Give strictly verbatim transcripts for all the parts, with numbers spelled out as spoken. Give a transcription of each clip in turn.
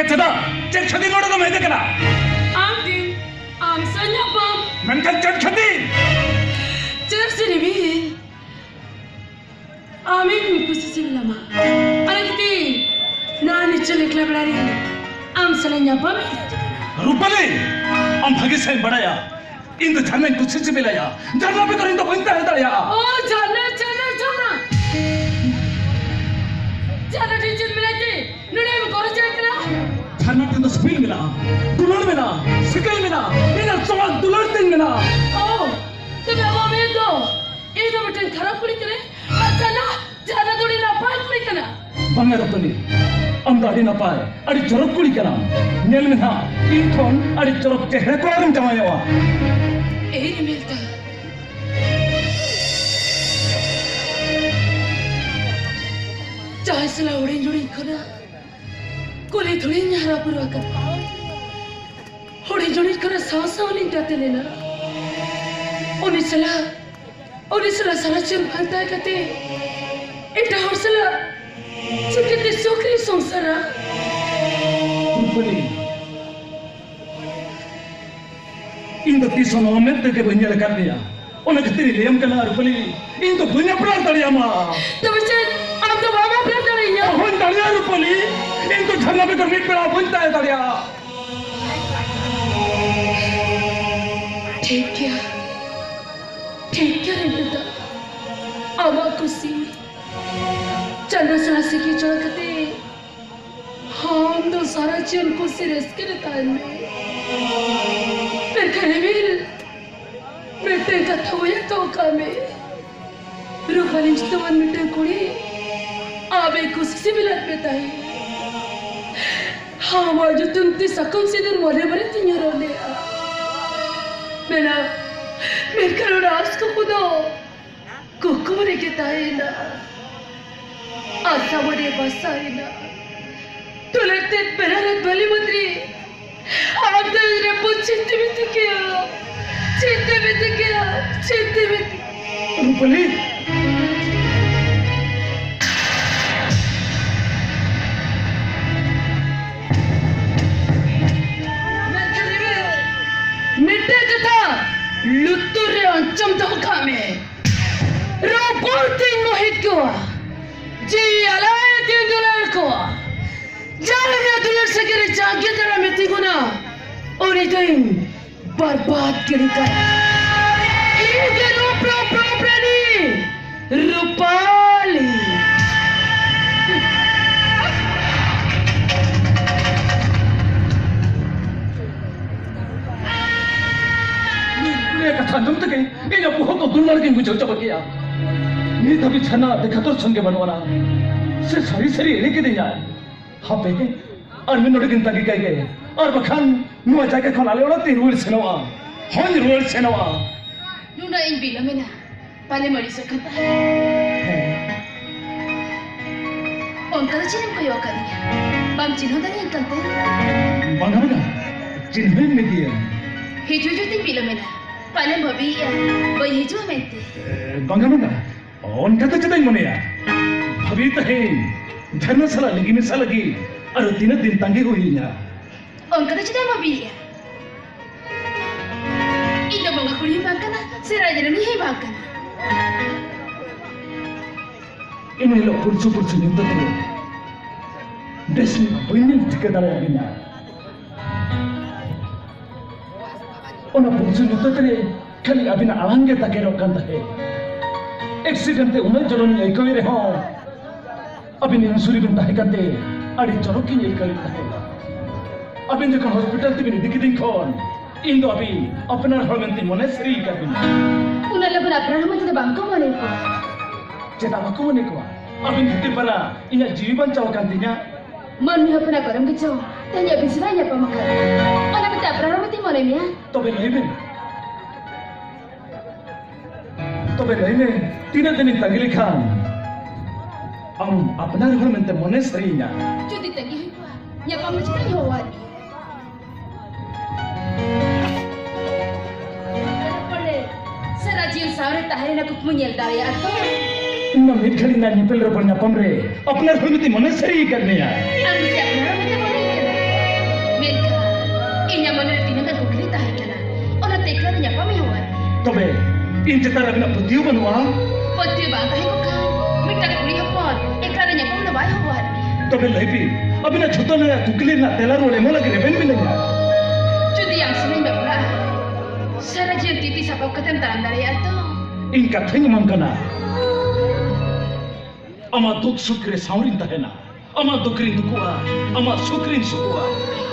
ᱪᱮᱫᱟᱜ? ᱪᱮᱫ ᱠᱷᱟᱹᱛᱤᱨ ᱱᱚᱰᱮ ᱫᱚᱢ ᱦᱮᱡ ᱟᱠᱟᱱᱟ? ᱟᱢ ᱴᱷᱮᱱ ᱟᱢ ᱥᱟᱶ ᱧᱟᱯᱟᱢ᱾ ᱢᱮᱱᱠᱷᱟᱱ ᱪᱮᱫ ᱠᱷᱟᱹᱛᱤᱨ? ᱪᱮᱫ ᱥᱮ ᱨᱤᱢᱤᱞ? ᱟᱢᱤᱧ ᱠᱩᱥᱤ ᱥᱤᱵᱤᱞᱟᱢᱟ᱾ ᱟᱨ ᱡᱩᱫᱤ ᱱᱚᱣᱟ ᱱᱤᱪᱚᱞ ᱮᱠᱞᱟ ᱵᱮᱲᱟ ᱨᱮ ᱟᱢ ᱥᱟᱞᱟᱜ ᱧᱟᱯᱟᱢ ᱤᱧ ᱠᱷᱚᱡᱽ ᱠᱟᱱᱟ᱾ ᱨᱩᱯᱟᱞᱤ, ᱟᱢ ᱵᱷᱟᱜᱮ ᱥᱟᱹᱦᱤᱡ ᱮᱢ ᱵᱟᱲᱟᱭᱟ, ᱤᱧ ᱫᱚ ᱡᱷᱟᱨᱱᱟᱧ ᱠᱩᱥᱤ ᱥᱤᱵᱤᱞᱟᱭᱟ᱾ ᱡᱷᱟᱨᱱᱟ ᱵᱮᱜᱚᱨ ᱤᱧ ᱫᱚ ᱵᱟᱹᱧ ᱛᱟᱦᱮᱸ ᱫᱟᱲᱮᱭᱟᱜᱼᱟ᱾ ᱳ, ᱡᱷᱟᱨᱱᱟ, ᱡᱷᱟᱨᱱᱟ, ᱡᱷᱟᱨᱱᱟ᱾ ᱡᱷᱟᱨᱱᱟ ᱴᱷᱮᱱ ᱪᱮᱫ ᱢᱮᱱᱟᱜ ᱛᱮ ᱱᱚᱰᱮᱢ ᱜᱚᱨᱚᱡᱟᱭ ᱠᱟᱱᱟ? ᱡᱷᱟᱨᱱᱟ ᱴᱷᱮᱱ ᱫᱚ ᱥᱤᱵᱤᱞ ᱢᱮᱱᱟᱜᱼᱟ, ᱫᱩᱞᱟᱹᱲ ᱢᱮᱱᱟᱜᱼᱟ, ᱥᱤᱠᱟᱹᱭ ᱢᱮᱱᱟᱜᱼᱟ, ᱤᱧᱟᱜ ᱥᱚᱢᱟᱡᱽ ᱫᱩᱞᱟᱹᱲ ᱛᱤᱧ ᱢᱮᱱᱟᱜᱼᱟ᱾ ᱳ, ᱛᱚᱵᱮ ᱟᱢᱟᱜ ᱢᱮᱱ ᱫᱚ ᱤᱧ ᱫᱚ ᱢᱤᱫᱴᱮᱱ ᱠᱷᱟᱨᱟᱯ ᱠᱩᱲᱤ ᱠᱟᱹᱱᱟᱹᱧ? ᱟᱨ ᱡᱷᱟᱨᱱᱟ, ᱡᱷᱟᱨᱱᱟ ᱫᱚ ᱟᱹᱰᱤ ᱱᱟᱯᱟᱭ ᱠᱩᱲᱤ ᱠᱟᱱᱟ᱾ ᱵᱟᱝᱟ ᱨᱩᱯᱟᱞᱤ, ᱟᱢ ᱫᱚ ᱟᱹᱰᱤ ᱱᱟᱯᱟᱭ, ᱟᱹᱰᱤ ᱪᱚᱨᱚᱠ ᱠᱩᱲᱤ ᱠᱟᱱᱟᱢ᱾ ᱧᱮᱞ ᱢᱮ ᱱᱟᱦᱟᱜ, ᱤᱧ ᱠᱷᱚᱱ ᱟᱹᱰᱤ ᱪᱚᱨᱚᱠ ᱪᱮᱦᱨᱟ ᱠᱚᱲᱟ ᱨᱮᱢ ᱡᱟᱶᱟᱭᱚᱜᱼᱟ᱾ ᱮᱭ ᱨᱤᱢᱤᱞ ᱫᱟ, ᱡᱟᱦᱟᱸᱭ ᱥᱟᱞᱟᱜ ᱦᱩᱰᱤᱧ ᱦᱩᱰᱤᱧ ᱠᱷᱚᱱᱟᱜ ᱠᱩᱞᱦᱤ ᱫᱷᱩᱲᱤᱧ ᱦᱟᱨᱟ ᱵᱩᱨᱩ ᱟᱠᱟᱫ, ᱦᱩᱰᱤᱧ ᱦᱩᱰᱤᱧ ᱠᱷᱚᱱᱟᱜ ᱥᱟᱶ ᱥᱟᱶ ᱞᱤᱧ ᱜᱟᱛᱮ ᱞᱮᱱᱟ, ᱩᱱᱤ ᱥᱟᱞᱟᱜ ᱩᱱᱤ ᱥᱟᱞᱟᱜ ᱥᱟᱨᱟ ᱡᱤᱭᱚᱱ ᱯᱷᱟᱞᱛᱟᱭ ᱠᱟᱛᱮ ᱮᱴᱟᱜ ᱦᱚᱲ ᱥᱟᱞᱟᱜ ᱪᱤᱠᱟᱹᱛᱮ ᱥᱩᱠ ᱨᱮ ᱥᱚᱝᱥᱟᱨᱟ? ᱨᱩᱯᱟᱞᱤ, ᱤᱧ ᱫᱚ ᱛᱤᱥ ᱦᱚᱸ ᱱᱚᱣᱟ ᱢᱮᱫ ᱛᱮᱜᱮ ᱵᱟᱹᱧ ᱧᱮᱞ ᱟᱠᱟᱫ ᱢᱮᱭᱟ᱾ ᱚᱱᱟ ᱠᱷᱟᱹᱛᱤᱨ ᱤᱧ ᱞᱟᱹᱭᱟᱢ ᱠᱟᱱᱟ ᱨᱩᱯᱟᱞᱤ, ᱤᱧ ᱫᱚ ᱵᱟᱹᱧ ᱟᱯᱱᱟᱨ ᱫᱟᱲᱮᱭᱟᱢᱟ᱾ ᱛᱚᱵᱮ ᱪᱮᱫ ᱟᱢ ᱫᱚ ᱵᱟᱢ ᱟᱯᱱᱟᱨ ᱫᱟᱲᱮᱭᱟᱹᱧᱟ? ᱦᱚᱸᱧ ᱫᱟᱲᱮᱭᱟᱜᱼᱟ ᱨᱩᱯᱟᱞᱤ, ᱤᱧ ᱫᱚ ᱡᱷᱟᱨᱱᱟ ᱵᱮᱜᱚᱨ ᱢᱤᱫ ᱵᱮᱲᱟ ᱵᱟᱹᱧ ᱛᱟᱦᱮᱸ ᱫᱟᱲᱮᱭᱟᱜᱼᱟ᱾ ᱴᱷᱤᱠ ᱜᱮᱭᱟ, ᱴᱷᱤᱠ ᱜᱮᱭᱟ ᱨᱮᱵᱮᱠᱟ, ᱟᱢᱟᱜ ᱠᱩᱥᱤ᱾ ᱪᱟᱸᱫᱚ ᱥᱟᱞᱟᱜ ᱥᱤᱠᱤ ᱡᱚᱲᱟᱣ ᱠᱟᱛᱮ ᱟᱢ ᱫᱚ ᱥᱟᱨᱟ ᱡᱤᱭᱚᱱ ᱠᱩᱥᱤ ᱨᱟᱹᱥᱠᱟᱹ ᱨᱮ ᱛᱟᱦᱮᱱ ᱢᱮ᱾ ᱢᱮᱱᱠᱷᱟᱱ ᱨᱤᱢᱤᱞ, ᱢᱤᱫᱴᱮᱱ ᱠᱟᱛᱷᱟ ᱩᱭᱦᱟᱹᱨ ᱫᱚᱦᱚ ᱠᱟᱜ ᱢᱮ, ᱨᱩᱯᱟᱞᱤ ᱧᱩᱛᱩᱢᱟᱱ ᱢᱤᱫᱴᱮᱱ ᱠᱩᱲᱤ ᱟᱢᱮ ᱠᱩᱥᱤ ᱥᱤᱵᱤᱞᱮᱫ ᱢᱮ ᱛᱟᱦᱮᱸ᱾ ᱟᱢᱟᱜ ᱧᱩᱛᱩᱢ ᱛᱮ ᱥᱟᱠᱟᱢ ᱥᱤᱸᱫᱩᱨ ᱢᱚᱱᱮ ᱢᱚᱱᱮ ᱛᱤᱧ ᱦᱚᱨᱚᱜ ᱞᱮᱜᱼᱟ᱾ ᱢᱮᱱᱟ, ᱢᱮᱱᱠᱷᱟᱱ ᱚᱱᱟ ᱟᱸᱥ ᱠᱩᱠᱢᱩ ᱫᱚ ᱠᱩᱠᱢᱩ ᱨᱮᱜᱮ ᱛᱟᱦᱮᱸᱭᱮᱱᱟ, ᱟᱥᱟ ᱢᱚᱱᱮ ᱵᱟᱥᱟᱭᱮᱱᱟ᱾ ᱫᱩᱞᱟᱹᱲ ᱛᱮᱫ ᱵᱮᱲᱟ ᱨᱮ ᱵᱟᱹᱞᱤ ᱢᱟᱹᱫᱽᱨᱤ, ᱟᱢ ᱫᱚ ᱤᱧ ᱨᱮ ᱵᱩᱡᱽ ᱪᱤᱱᱛᱟᱹ ᱢᱤᱛᱟᱹ ᱠᱮᱭᱟ, ᱪᱤᱱᱛᱟᱹ ᱢᱤᱛᱟᱹ ᱠᱮᱭᱟ, ᱪᱤᱱᱛᱟᱹ ᱢᱤᱛᱟᱹ᱾ ᱨᱩᱯᱟᱞᱤ᱾ ᱡᱟᱦᱟᱸᱭ ᱤᱧᱟᱹᱜ ᱫᱩᱞᱟᱹᱲ ᱥᱟᱹᱜᱟᱹᱭ ᱨᱮ ᱡᱟᱸᱜᱮ ᱫᱟᱨᱟᱢᱮ ᱛᱤᱸᱜᱩᱱᱟ, ᱩᱱᱤ ᱫᱚᱧ ᱵᱚᱨᱵᱟᱫ ᱜᱤᱰᱤ ᱠᱟᱭᱟ᱾ ᱤᱧ ᱜᱮ ᱨᱩᱯ, ᱨᱩᱯ, ᱨᱩᱯ ᱨᱟᱱᱤ ᱨᱩᱯᱟᱞᱤ᱾ ᱩᱱᱤᱭᱟᱜ ᱠᱟᱛᱷᱟ ᱟᱸᱡᱚᱢ ᱛᱮᱜᱮ ᱤᱧᱟᱜ ᱵᱚᱦᱚᱜ ᱫᱚ ᱜᱩᱞᱟᱹᱲ ᱜᱤᱧ ᱵᱩᱡᱷᱟᱹᱣ ᱪᱟᱵᱟ ᱠᱮᱜᱼᱟ᱾ ᱱᱤᱛ ᱦᱟᱹᱵᱤᱡ ᱡᱟᱦᱟᱱᱟᱜ ᱫᱮᱠᱷᱟ ᱫᱚᱨᱥᱚᱱ ᱜᱮ ᱵᱟᱹᱱᱩᱜ ᱟᱱᱟ᱾ ᱥᱮ ᱥᱟᱹᱨᱤ ᱥᱟᱹᱨᱤ ᱮᱲᱮ ᱠᱤᱫᱤᱧᱟᱭ᱾ ᱦᱟᱯᱮ, ᱟᱨ ᱢᱤᱫ ᱱᱚᱰᱮ ᱜᱤᱧ ᱛᱟᱺᱜᱤ ᱠᱟᱭ ᱜᱮ, ᱟᱨ ᱵᱟᱠᱷᱟᱱ ᱱᱚᱣᱟ ᱡᱟᱭᱜᱟ ᱠᱷᱚᱱ ᱟᱞᱮ ᱚᱲᱟᱜ ᱛᱮᱧ ᱨᱩᱣᱟᱹᱲ ᱥᱮᱱᱚᱜᱼᱟ᱾ ᱦᱚᱧ ᱨᱩᱣᱟᱹᱲ ᱥᱮᱱᱚᱜᱼᱟ᱾ ᱱᱩᱱᱟᱹᱜ ᱤᱧ ᱵᱤᱞᱚᱢᱮᱱᱟ, ᱯᱟᱞᱮᱢ ᱟᱹᱲᱤᱥᱚᱜ ᱠᱟᱱ ᱛᱟᱦᱮᱸ᱾ ᱦᱮᱸ᱾ ᱚᱱᱠᱟ ᱫᱚ ᱪᱮᱫ ᱮᱢ ᱠᱚᱭᱚᱜ ᱟᱠᱟᱫᱤᱧᱟ? ᱵᱟᱢ ᱪᱤᱱᱦᱟᱹᱣ ᱫᱟᱲᱮᱭᱟᱹᱧ ᱠᱟᱱ ᱛᱮ? ᱵᱟᱝᱟ, ᱵᱟᱝᱟ, ᱪᱤᱱᱦᱟᱹᱣᱮᱫ ᱢᱮᱜᱮᱭᱟᱹᱧ᱾ ᱦᱤᱡᱩᱜ ᱦᱤᱡᱩᱜ ᱛᱤᱧ ᱵᱤᱞᱚᱢᱮᱱᱟ, ᱯᱟᱞᱮᱢ ᱵᱷᱟᱹᱵᱤᱭᱮᱫᱼᱟ ᱵᱟᱹᱧ ᱦᱤᱡᱩᱜᱼᱟ ᱢᱮᱱᱛᱮ᱾ ᱮ, ᱵᱟᱝᱟ, ᱵᱟᱝᱟ, ᱚᱱᱠᱟ ᱫᱚ ᱪᱮᱫᱟᱜ ᱤᱧ ᱢᱚᱱᱮᱭᱟ? ᱵᱷᱟᱹᱵᱤ ᱛᱟᱦᱮᱸᱧ, ᱡᱷᱟᱨᱱᱟ ᱥᱟᱞᱟᱜ ᱞᱤᱸᱜᱤ ᱢᱮᱥᱟ ᱞᱟᱹᱜᱤᱫ ᱟᱨᱚ ᱛᱤᱱᱟᱹᱜ ᱫᱤᱱ ᱛᱟᱸᱜᱤ ᱦᱩᱭᱤᱧᱟ? ᱚᱱᱠᱟ ᱫᱚ ᱪᱮᱫᱟᱜ ᱮᱢ ᱵᱷᱟᱹᱵᱤᱭᱮᱫᱼᱟ? ᱤᱧ ᱫᱚ ᱵᱚᱸᱜᱟ ᱠᱩᱲᱤ ᱦᱚᱸ ᱵᱟᱝ ᱠᱟᱱᱟ, ᱥᱮ ᱨᱟᱡᱽ ᱨᱟᱹᱱᱤ ᱦᱚᱸ ᱵᱟᱝ ᱠᱟᱱᱟ᱾ ᱤᱱᱟᱹ ᱦᱤᱞᱳᱜ ᱯᱩᱨᱥᱩ ᱯᱩᱨᱥᱩ ᱧᱩᱛᱟᱹᱛ ᱨᱮ ᱵᱮᱥ ᱧᱚᱜ ᱵᱟᱹᱧ ᱧᱮᱞ ᱴᱷᱤᱠᱟᱹ ᱫᱟᱲᱮᱭᱟᱵᱤᱱᱟ᱾ ᱚᱱᱟ ᱯᱩᱨᱥᱩ ᱧᱩᱛᱟᱹᱛ ᱨᱮ ᱠᱷᱟᱹᱞᱤ ᱟᱹᱵᱤᱱᱟᱜ ᱟᱲᱟᱝ ᱜᱮ ᱛᱟᱠᱮᱨᱚᱜ ᱠᱟᱱ ᱛᱟᱦᱮᱸᱫ᱾ ᱮᱠᱥᱤᱰᱮᱱᱴ ᱛᱮ ᱩᱱᱟᱹᱜ ᱡᱚᱞᱚᱱᱤᱧ ᱟᱹᱭᱠᱟᱹᱣᱮᱫ ᱨᱮᱦᱚᱸ, ᱟᱹᱵᱤᱱ ᱤᱧ ᱥᱩᱨ ᱨᱮ ᱵᱤᱱ ᱛᱟᱦᱮᱸ ᱠᱟᱱᱛᱮ ᱟᱹᱰᱤ ᱪᱚᱨᱚᱠ ᱜᱤᱧ ᱟᱹᱭᱠᱟᱹᱣᱮᱫ ᱛᱟᱦᱮᱸᱫ᱾ ᱟᱹᱵᱤᱱ ᱡᱚᱠᱷᱚᱱ ᱦᱚᱥᱯᱤᱴᱟᱞ ᱛᱮᱵᱤᱱ ᱤᱫᱤ ᱠᱤᱫᱤᱧ ᱠᱷᱚᱱ, ᱤᱧ ᱫᱚ ᱟᱹᱵᱤᱱ ᱟᱯᱱᱟᱨ ᱦᱚᱲ ᱢᱮᱱᱛᱮ ᱢᱚᱱᱮ ᱥᱟᱹᱨᱤ ᱟᱠᱟᱫ ᱵᱤᱱᱟ᱾ ᱩᱱᱟᱹᱜ ᱞᱚᱜᱚᱱ ᱟᱯᱱᱟᱨ ᱦᱚᱲ ᱢᱮᱱᱛᱮ ᱫᱚ ᱵᱟᱝ ᱠᱚ ᱢᱚᱱᱮ ᱠᱚᱣᱟ᱾ ᱪᱮᱫᱟᱜ ᱵᱟᱠᱚ ᱢᱚᱱᱮ ᱠᱚᱣᱟ? ᱟᱹᱵᱤᱱ ᱠᱷᱟᱹᱛᱤᱨ ᱯᱟᱨᱟ ᱤᱧᱟᱜ ᱡᱤᱣᱤ ᱵᱟᱧᱪᱟᱣ ᱟᱠᱟᱱ ᱛᱤᱧᱟ᱾ ᱢᱟᱹᱱᱢᱤ ᱦᱚᱯᱚᱱᱟᱜ ᱜᱚᱨᱚᱢ ᱜᱮᱪᱚ ᱛᱮᱦᱮᱧ ᱟᱹᱵᱤᱱ ᱥᱟᱞᱟᱜ ᱧᱟᱯᱟᱢ ᱟᱠᱟᱫ᱾ ᱚᱱᱟ ᱢᱮᱱᱛᱮ ᱟᱯᱱᱟᱨ ᱦᱚᱲ ᱢᱮᱱᱛᱮ ᱢᱚᱱᱮ ᱢᱮᱭᱟ᱾ ᱛᱚᱵᱮ ᱞᱟᱹᱭ ᱢᱮ, ᱛᱚᱵᱮ ᱞᱟᱹᱭ ᱢᱮ, ᱛᱤᱱᱟᱹᱜ ᱫᱤᱱᱤᱧ ᱛᱟᱺᱜᱤ ᱞᱮᱠᱷᱟᱱ ᱟᱢ ᱟᱯᱱᱟᱨ ᱦᱚᱲ ᱢᱮᱱᱛᱮ ᱢᱚᱱᱮ ᱥᱟᱹᱨᱤᱭᱮᱧᱟ? ᱡᱩᱫᱤ ᱛᱟᱺᱜᱤ ᱦᱩᱭ ᱠᱚᱜᱼᱟ, ᱧᱟᱯᱟᱢ ᱫᱚ ᱪᱮᱫᱟᱜ ᱤᱧ ᱦᱚᱦᱚᱣᱟᱫ ᱢᱮᱭᱟ? ᱥᱟᱨᱟ ᱡᱤᱭᱚᱱ ᱥᱟᱶᱨᱮ ᱛᱟᱦᱮᱸ ᱨᱮᱱᱟᱜ ᱠᱩᱠᱢᱩ ᱧᱮᱞ ᱫᱟᱲᱮᱭᱟᱜᱼᱟ ᱛᱚ? ᱤᱧ ᱢᱟ ᱢᱤᱫ ᱜᱷᱟᱹᱲᱤᱡ ᱨᱮᱱᱟᱜ ᱧᱮᱯᱮᱞ ᱨᱚᱯᱚᱲ ᱧᱟᱯᱟᱢ ᱨᱮ ᱟᱯᱱᱟᱨ ᱦᱚᱲ ᱢᱮᱱᱛᱮ ᱢᱚᱱᱮ ᱥᱟᱹᱨᱤ ᱟᱠᱟᱫ ᱢᱮᱭᱟ᱾ ᱟᱢ ᱫᱚ ᱪᱮᱫ ᱟᱯᱱᱟᱨ ᱦᱚᱲ ᱢᱮᱱᱛᱮ ᱢᱚᱱᱮ ᱦᱩᱭᱩᱜ ᱠᱟᱱᱟ? ᱢᱮᱱᱠᱷᱟᱱ ᱤᱧᱟᱹᱜ ᱢᱚᱱᱮ ᱨᱮ ᱛᱤᱱᱟᱹᱜ ᱜᱟᱱ ᱠᱩᱠᱞᱤ ᱛᱟᱦᱮᱸ ᱠᱟᱱᱟ, ᱚᱱᱟᱛᱮ ᱮᱠᱞᱟ ᱨᱮ ᱧᱟᱯᱟᱢ ᱤᱧ ᱦᱚᱦᱚᱣᱟᱫ ᱢᱮᱭᱟ᱾ ᱛᱚᱵᱮ ᱤᱧ ᱪᱮᱛᱟᱱ ᱨᱮ ᱟᱵᱤᱱᱟᱜ ᱯᱟᱹᱛᱭᱟᱹᱣ ᱵᱟᱹᱱᱩᱜᱼᱟ? ᱯᱟᱹᱛᱭᱟᱹᱣ ᱵᱟᱝ ᱛᱟᱦᱮᱸ ᱠᱚᱜ ᱠᱷᱟᱱ ᱢᱤᱫᱴᱟᱝ ᱠᱩᱲᱤ ᱦᱚᱯᱚᱱ ᱮᱠᱞᱟ ᱨᱮ ᱧᱟᱯᱟᱢ ᱫᱚ ᱵᱟᱭ ᱦᱚᱦᱚᱣᱟᱫ ᱢᱮᱭᱟ᱾ ᱛᱚᱵᱮ ᱞᱟᱹᱭ ᱵᱤᱱ, ᱟᱹᱵᱤᱱᱟᱜ ᱡᱷᱚᱛᱚ ᱱᱚᱣᱟ ᱠᱩᱠᱞᱤ ᱨᱮᱱᱟᱜ ᱛᱮᱞᱟ ᱨᱩᱣᱟᱹᱲ ᱮᱢᱚᱜ ᱞᱟᱹᱜᱤᱫ ᱨᱮᱵᱮᱱ ᱢᱤᱱᱟᱹᱧᱟ᱾ ᱡᱩᱫᱤ ᱟᱢ ᱥᱟᱞᱟᱜ ᱤᱧ ᱵᱟᱯᱞᱟᱜᱼᱟ, ᱥᱟᱨᱟ ᱡᱤᱭᱚᱱ ᱛᱤ ᱛᱤ ᱥᱟᱯᱟᱵ ᱠᱟᱛᱮᱢ ᱛᱟᱲᱟᱢ ᱫᱟᱲᱮᱭᱟᱜᱼᱟ ᱛᱚ? ᱤᱧ ᱠᱟᱛᱷᱟᱧ ᱮᱢᱟᱢ ᱠᱟᱱᱟ, ᱟᱢᱟᱜ ᱫᱩᱠ ᱥᱩᱠ ᱨᱮ ᱥᱟᱶ ᱨᱤᱧ ᱛᱟᱦᱮᱱᱟ, ᱟᱢᱟᱜ ᱫᱩᱠ ᱨᱤᱧ ᱫᱩᱠᱩᱜᱼᱟ, ᱟᱢᱟᱜ ᱥᱩᱠ ᱨᱤᱧ ᱥᱩᱠᱩᱜᱼᱟ᱾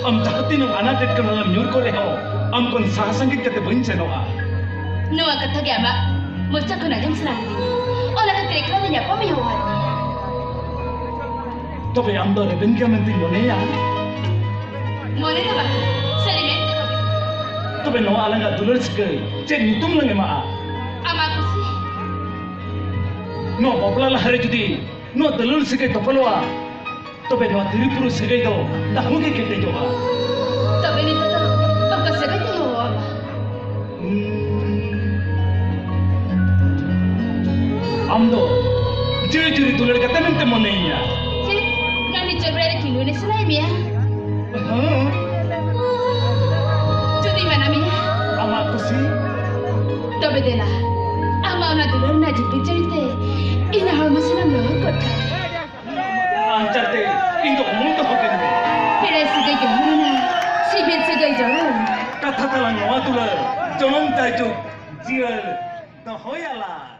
ᱟᱢ ᱡᱟᱦᱟᱸ ᱛᱤᱱᱟᱹᱜ ᱟᱱᱟᱴ ᱮᱴᱠᱮᱴᱚᱬᱮ ᱨᱮᱢ ᱧᱩᱨ ᱠᱚᱜ ᱨᱮᱦᱚᱸ, ᱟᱢ ᱠᱷᱚᱱ ᱥᱟᱦᱟ ᱥᱟᱺᱜᱤᱧ ᱠᱟᱛᱮ ᱵᱟᱹᱧ ᱥᱮᱱᱚᱜᱼᱟ᱾ ᱱᱚᱣᱟ ᱠᱟᱛᱷᱟ ᱜᱮ ᱟᱢᱟᱜ ᱢᱚᱪᱟ ᱠᱷᱚᱱ ᱟᱸᱡᱚᱢ ᱥᱟᱱᱟ ᱞᱤᱫᱤᱧᱟ, ᱚᱱᱟ ᱠᱷᱟᱹᱛᱤᱨ ᱮᱠᱞᱟ ᱨᱮ ᱧᱟᱯᱟᱢ ᱤᱧ ᱦᱚᱦᱚᱣᱟᱫ ᱢᱮᱭᱟ᱾ ᱛᱚᱵᱮ ᱟᱢ ᱫᱚ ᱨᱮᱵᱮᱱ ᱜᱮᱭᱟ ᱢᱮᱱᱛᱮᱧ ᱢᱚᱱᱮᱭᱟ᱾ ᱢᱚᱱᱮ ᱫᱚ ᱵᱟᱝ, ᱥᱟᱹᱨᱤ ᱢᱮᱱᱛᱮ ᱵᱷᱟᱹᱵᱤ᱾ ᱛᱚᱵᱮ ᱱᱚᱣᱟ ᱟᱞᱟᱝᱟᱜ ᱫᱩᱞᱟᱹᱲ ᱥᱟᱹᱜᱟᱹᱭ ᱪᱮᱫ ᱧᱩᱛᱩᱢ ᱞᱟᱝ ᱮᱢᱟᱜᱼᱟ? ᱟᱢᱟᱜ ᱠᱩᱥᱤ᱾ ᱱᱚᱣᱟ ᱵᱟᱯᱞᱟ ᱞᱟᱦᱟᱨᱮ ᱡᱩᱫᱤ ᱱᱚᱣᱟ ᱫᱩᱞᱟᱹᱲ ᱥᱟᱹᱜᱟᱹᱭ ᱛᱚᱯᱚᱞᱚᱜᱼᱟ, ᱛᱚᱵᱮ ᱱᱚᱣᱟ ᱛᱤᱨᱤ ᱯᱩᱨᱩ ᱥᱟᱹᱜᱟᱹᱭ ᱫᱚ ᱛᱟᱹᱦᱩ ᱜᱮ ᱠᱮᱴᱮᱡᱚᱜᱼᱟ᱾ ᱛᱚᱵᱮ ᱱᱤᱛᱚᱜ ᱫᱚ ᱚᱠᱟ ᱥᱟᱹᱜᱟᱹᱭ ᱛᱮᱧ ᱦᱚᱦᱚᱣᱟᱢᱟ? ᱟᱢ ᱫᱚ ᱡᱤᱣᱤ ᱡᱩᱨᱤ ᱫᱩᱞᱟᱹᱲ ᱠᱟᱛᱮ ᱢᱮᱱᱛᱮ ᱢᱚᱱᱮᱭᱤᱧᱟ᱾ ᱪᱮᱫ? ᱱᱟᱹᱱᱤ ᱪᱚᱞ ᱵᱮᱲᱟ ᱨᱮ ᱠᱷᱤᱞᱰᱩ ᱮᱱᱮᱡ ᱥᱟᱱᱟᱭᱮᱫ ᱢᱮᱭᱟ? ᱦᱮᱸ᱾ ᱡᱩᱫᱤ ᱢᱮᱱᱟ ᱢᱮᱭᱟ᱾ ᱟᱢᱟᱜ ᱠᱩᱥᱤ᱾ ᱛᱚᱵᱮ ᱫᱮᱞᱟ, ᱟᱢᱟᱜ ᱚᱱᱟ ᱫᱩᱞᱟᱹᱲ ᱨᱮᱱᱟᱜ ᱡᱷᱤᱯᱤᱨ ᱡᱟᱹᱲᱤ ᱛᱮ ᱤᱧᱟᱹᱜ ᱦᱚᱲᱢᱚ ᱥᱟᱱᱟᱢ ᱞᱚᱦᱚᱫ ᱜᱚᱫ ᱠᱟᱜ᱾ ᱟᱧᱪᱟᱨ ᱛᱮ ᱤᱧ ᱫᱚ ᱩᱢᱩᱞ ᱫᱚᱦᱚ ᱠᱟᱹᱧ ᱢᱮ᱾ ᱯᱮᱲᱟ ᱥᱟᱹᱜᱟᱹᱭ ᱜᱮ ᱦᱩᱭᱱᱟ, ᱥᱤᱵᱤᱞ ᱥᱟᱹᱜᱟᱹᱭ ᱡᱚᱲᱟᱣ᱾ ᱠᱟᱛᱷᱟ ᱛᱟᱞᱟᱝ ᱱᱚᱣᱟ ᱫᱩᱞᱟᱹᱲ, ᱡᱚᱱᱚᱢ ᱡᱟᱭᱡᱩᱜᱽ ᱡᱤᱭᱟᱹᱲ ᱫᱚᱦᱚᱭᱟᱞᱟᱝ᱾